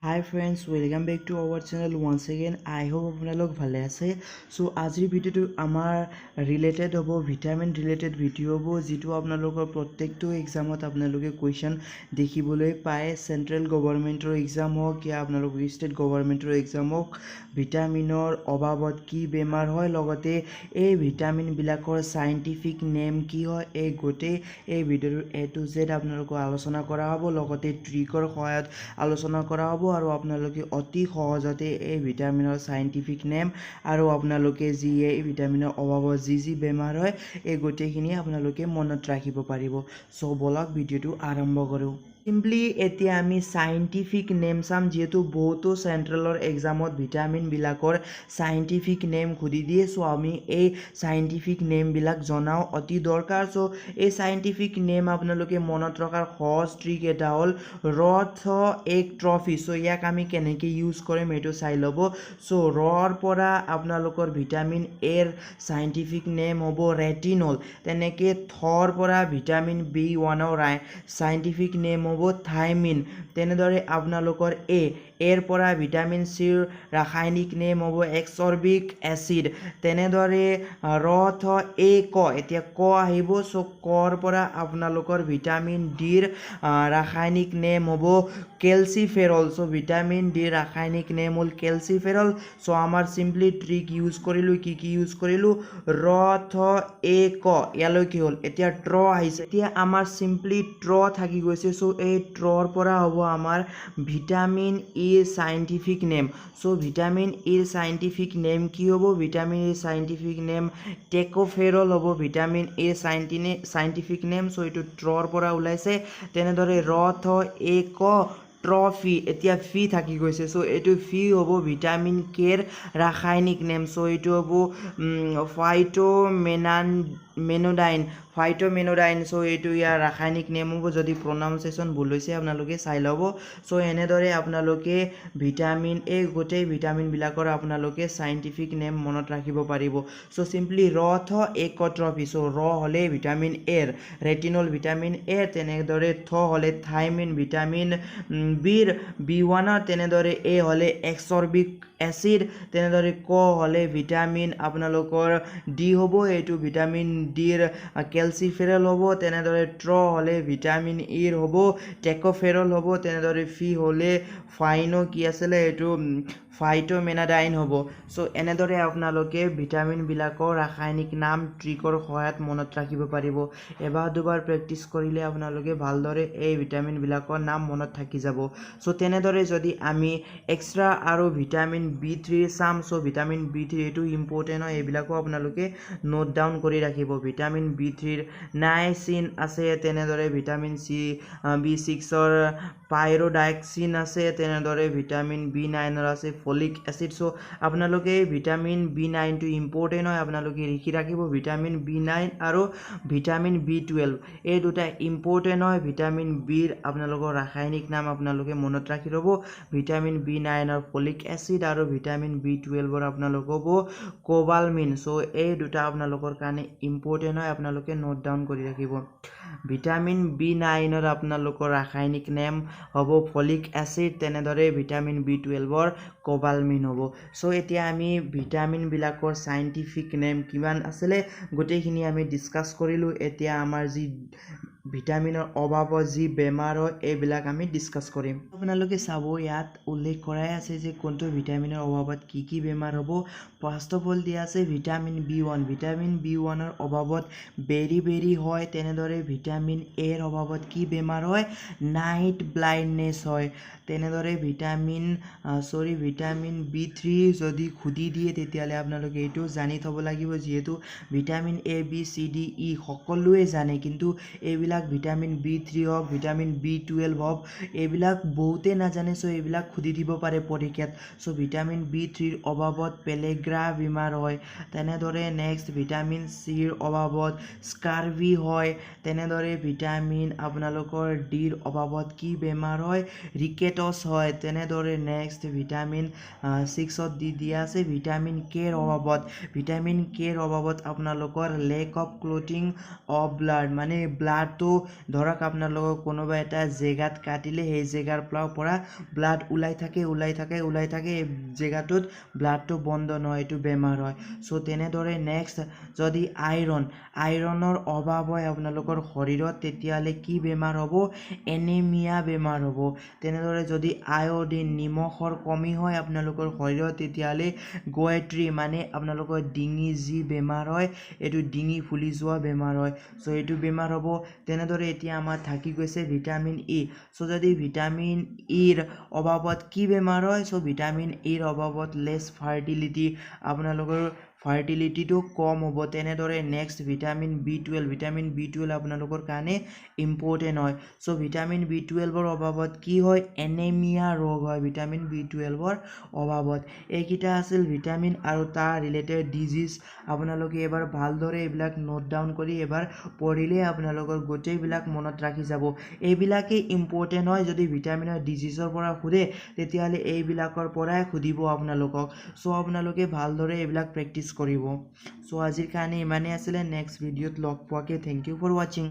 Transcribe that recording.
Hi friends, welcome back to our channel once again. I hope আপোনালোক ভালে আছে। চ' আজিৰ ভিডিঅ'টো আমাৰ ৰিলেটেড হ'ব, ভিটামিন ৰিলেটেড ভিডিঅ' হ'ব, যিটো আপোনালোকৰ প্ৰত্যেকটো এক্সামত আপোনালোকে কুৱেশ্যন দেখিবলৈ পায়। চেণ্ট্ৰেল গভৰ্ণমেণ্টৰ এক্সাম হওক या আপোনালোকৰ ষ্টেট গভৰ্ণমেণ্টৰ এক্সাম হওক, ভিটামিনৰ অভাৱত কি বেমাৰ হয়, লগতে এই ভিটামিনবিলাকৰ চাইণ্টিফিক নেম কি হয়, এই গোটেই এই ভিডিঅ'টোৰ এ টু জেড আপোনালোকক আলোচনা কৰা হ'ব, লগতে ট্ৰিকৰ সহায়ত আলোচনা কৰা হ'ব আৰু আপোনালোকে অতি সহজতে এই ভিটামিনৰ চাইণ্টিফিক নেম আৰু আপোনালোকে যি এই ভিটামিনৰ অভাৱত যি যি বেমাৰ হয়, এই গোটেইখিনি আপোনালোকে মনত ৰাখিব পাৰিব। চ' ব'লক, ভিডিঅ'টো আৰম্ভ কৰোঁ। চিম্পলি এতিয়া আমি চাইণ্টিফিক নেম চাম। যিহেতু বহুতো চেণ্ট্ৰেলৰ এক্সামত ভিটামিনবিলাকৰ চাইণ্টিফিক নেম সুধি দিয়ে, চ' আমি এই চাইণ্টিফিক নেমবিলাক জনাও অতি দৰকাৰ। চ' এই চাইণ্টিফিক নেম আপোনালোকে মনত ৰখাৰ সহজ ট্ৰিক এটা হ'ল ৰ, থ, এক, ট্ৰফি। চ' ইয়াক আমি কেনেকৈ ইউজ কৰিম, সেইটো চাই ল'ব। চ' ৰৰ পৰা আপোনালোকৰ ভিটামিন এৰ চাইণ্টিফিক নেম হ'ব ৰেটিনল। তেনেকৈ থৰ পৰা ভিটামিন বি 1ৰ চাইণ্টিফিক নেম হ'ব থাইমিন। তেনেদৰে আপোনালোকৰ এ, এৰ পৰা ভিটামিন চিৰ ৰাসায়নিক নেম হ'ব এক্সৰ্বিক এচিড। তেনেদৰে ৰ, থ, এ, ক, এতিয়া ক আহিব। চ' কৰ পৰা আপোনালোকৰ ভিটামিন ডিৰ ৰাসায়নিক নেম হ'ব কেলচিফেৰল। চ' ভিটামিন ডিৰ ৰাসায়নিক নেম হ'ল কেলচিফেৰল। চ' আমাৰ চিম্পলি ট্ৰিক ইউজ কৰিলোঁ। কি কি ইউজ কৰিলোঁ? ৰ, থ, এ, ক, ইয়ালৈকে হ'ল। এতিয়া ট্ৰ আহিছে। এতিয়া আমাৰ চিম্পলি ট্ৰ থাকি গৈছে। চ' এই ট্ৰৰ পৰা হ'ব আমাৰ ভিটামিন ইৰ চাইণ্টিফিক নেম। চ' ভিটামিন ইৰ চাইণ্টিফিক নেম কি হ'ব? ভিটামিন ইৰ চাইণ্টিফিক নেম টেক'ফেৰল হ'ব ভিটামিন এ চাইণ্টিফিক নেম। চ' এইটো ট্ৰৰ পৰা ওলাইছে। তেনেদৰে ৰ, থ, এ, ক, ট্ৰফি, এতিয়া ফি থাকি গৈছে। চ' এইটো ফি হ'ব ভিটামিন কেৰ ৰাসায়নিক নেম। চ' এইটো হ'ব ফাইট'মেনান মেনোডাইন, ফাইট'মেনোডাইন। চ' এইটো ইয়াৰ ৰাসায়নিক নেম হ'ব। যদি প্ৰনাউন্সিয়েশ্যন ভুল হৈছে, আপোনালোকে চাই ল'ব। চ' এনেদৰে আপোনালোকে ভিটামিন, এই গোটেই ভিটামিনবিলাকৰ আপোনালোকে চাইণ্টিফিক নেম মনত ৰাখিব পাৰিব। চ' চিম্পলি ৰ, থ, এ, ক, ট্ৰফি। চ' ৰ হ'লে ভিটামিন এৰ ৰেটিনল ভিটামিন এ, তেনেদৰে থ হ'লে থাইমিন ভিটামিন বিৰ, বি 1ৰ, তেনেদৰে এ হ'লে এক্সৰ্বিক এচিড, তেনেদৰে ক হ'লে ভিটামিন আপোনালোকৰ ডি হ'ব, এইটো ভিটামিন ডিৰ কেলচিফেৰল হ'ব। তেনেদৰে ট্ৰ হ'লে ভিটামিন ইৰ হ'ব টেক'ফেৰল হ'ব। তেনেদৰে ফি হ'লে ফাইনো কি আছিলে এইটো, ফাইট'মেনাডাইন হ'ব। চ' এনেদৰে আপোনালোকে ভিটামিনবিলাকৰ ৰাসায়নিক নাম ট্ৰিকৰ সহায়ত মনত ৰাখিব পাৰিব। এবাৰ দুবাৰ প্ৰেক্টিচ কৰিলে আপোনালোকে ভালদৰে এই ভিটামিনবিলাকৰ নাম মনত থাকি যাব। চ' তেনেদৰে যদি আমি এক্সট্ৰা আৰু ভিটামিন বি 3 চাম, চ' ভিটামিন বি 3 এইটো ইম্পৰ্টেণ্ট হয়, এইবিলাকো আপোনালোকে নোট ডাউন কৰি ৰাখিব। ভিটামিন বি 3ৰ নাইচিন আছে, তেনেদৰে ভিটামিন চি, বি 6ৰ পাইৰ'ডাইক্সিন আছে, তেনেদৰে ভিটামিন বি 9ৰ আছে ফলিক এচিড। চ' আপোনালোকে ভিটামিন বি 9টো ইম্পৰ্টেণ্ট হয়, আপোনালোকে লিখি ৰাখিব। ভিটামিন বি 9 আৰু ভিটামিন বি 12, এই দুটা ইম্পৰ্টেণ্ট হয়। ভিটামিন বিৰ আপোনালোকৰ ৰাসায়নিক নাম আপোনালোকে মনত ৰাখি ল'ব। ভিটামিন বি 9ৰ ফলিক এচিড আৰু ভিটামিন বি 12ৰ আপোনালোকৰ হ'ব কোবালমিন। চ' এই দুটা আপোনালোকৰ কাৰণে ইম্পৰ্টেণ্ট হয়, আপোনালোকে নোট ডাউন কৰি ৰাখিব। ভিটামিন বি 9ৰ আপোনালোকৰ ৰাসায়নিক নেম হ'ব ফলিক এচিড, তেনেদৰে ভিটামিন বি 12ৰ কোবালমিন হ'ব। চ' এতিয়া আমি ভিটামিনবিলাকৰ চাইণ্টিফিক নেম কিমান আছিলে, গোটেইখিনি আমি ডিছকাছ কৰিলোঁ। এতিয়া আমাৰ যি ভিটামিনৰ অভাৱত যি বেমাৰ হয়, এইবিলাক আমি ডিছকাছ কৰিম। আপোনালোকে চাব, ইয়াত উল্লেখ কৰাই আছে যে কোনটো ভিটামিনৰ অভাৱত কি কি বেমাৰ হ'ব। ফাৰ্ষ্ট অফ অল দিয়া আছে ভিটামিন বি 1। ভিটামিন বি 1ৰ অভাৱত বেৰি বেৰি হয়। তেনেদৰে ভিটামিন এৰ অভাৱত কি বেমাৰ হয়? নাইট ব্লাইণ্ডনেছ হয়। তেনেদৰে ভিটামিন, চৰি, ভিটামিন বি 3 যদি সুধি দিয়ে, তেতিয়াহ'লে আপোনালোকে এইটো জানি থ'ব লাগিব। যিহেতু vitamin A, B, C, D, ই সকলোৱে জানে, কিন্তু এইবিলাক ভিটামিন বি 3 হওক, ভিটামিন বি 12 হওক, এইবিলাক বহুতেই নাজানে। চ' এইবিলাক সুধি দিব পাৰে পৰীক্ষাত। চ' ভিটামিন বি 3ৰ অভাৱত পেলেগ্ৰা বেমাৰ হয়। তেনেদৰে নেক্সট ভিটামিন চিৰ অভাৱত স্কাৰ্ভি হয়। তেনেদৰে ভিটামিন আপোনালোকৰ ডিৰ অভাৱত কি বেমাৰ হয়? ৰিকেটছ হয়। তেনেদৰে নেক্সট ভিটামিন 6ত দি দিয়া আছে ভিটামিন কেৰ অভাৱত। ভিটামিন কেৰ অভাৱত আপোনালোকৰ lack of clotting of blood, মানে ব্লাড ব্লাডটো ধৰক আপোনালোকক কোনোবা এটা জেগাত কাটিলে সেই জেগাৰ পৰা ব্লাড ওলাই থাকে ওলাই থাকে ওলাই থাকে, এই জেগাটোত ব্লাডটো বন্ধ নহয়, এইটো বেমাৰ হয়। চ' তেনেদৰে নেক্সট যদি আইৰণৰ অভাৱ হয় আপোনালোকৰ শৰীৰত, তেতিয়াহ'লে কি বেমাৰ হ'ব? এনিমিয়া বেমাৰ হ'ব। তেনেদৰে যদি আয়ডিন নিমখৰ কমি হয় আপোনালোকৰ শৰীৰত, তেতিয়াহ'লে গয়ট্ৰি মানে আপোনালোকৰ ডিঙি যি বেমাৰ হয়, এইটো ডিঙি ফুলি যোৱা বেমাৰ হয়, চ' এইটো বেমাৰ হ'ব। তেনেদৰে এতিয়া আমাৰ থাকি গৈছে ভিটামিন ই। চ' যদি ভিটামিন ইৰ অভাৱত কি বেমাৰ হয়? চ' ভিটামিন ইৰ অভাৱত লেছ ফাৰ্টিলিটি, আপোনালোকৰ ফাৰ্টিলিটিটো কম হ'ব। তেনেদৰে next vitamin B12, vitamin B12 আপোনালোকৰ কাৰণে ইম্পৰ্টেণ্ট হয়। চ' ভিটামিন বি টুৱেলভৰ অভাৱত কি হয়? এনেমিয়া ৰোগ হয় ভিটামিন বি টুৱেলভৰ অভাৱত। এইকেইটা আছিল ভিটামিন আৰু তাৰ ৰিলেটেড ডিজিজ। আপোনালোকে এবাৰ ভালদৰে এইবিলাক নোট ডাউন কৰি এবাৰ পঢ়িলে আপোনালোকৰ গোটেইবিলাক মনত ৰাখি যাব। এইবিলাকেই ইম্পৰ্টেণ্ট হয়। যদি ভিটামিনৰ ডিজিজৰ পৰা সোধে, তেতিয়াহ'লে এইবিলাকৰ পৰাই সুধিব আপোনালোকক। চ' আপোনালোকে ভালদৰে এইবিলাক প্ৰেক্টিচ কৰিব। চ' আজিৰ কাৰণে ইমানেই আছিলে। নেক্সট ভিডিঅ'ত লগ পোৱাকৈ, thank you for watching.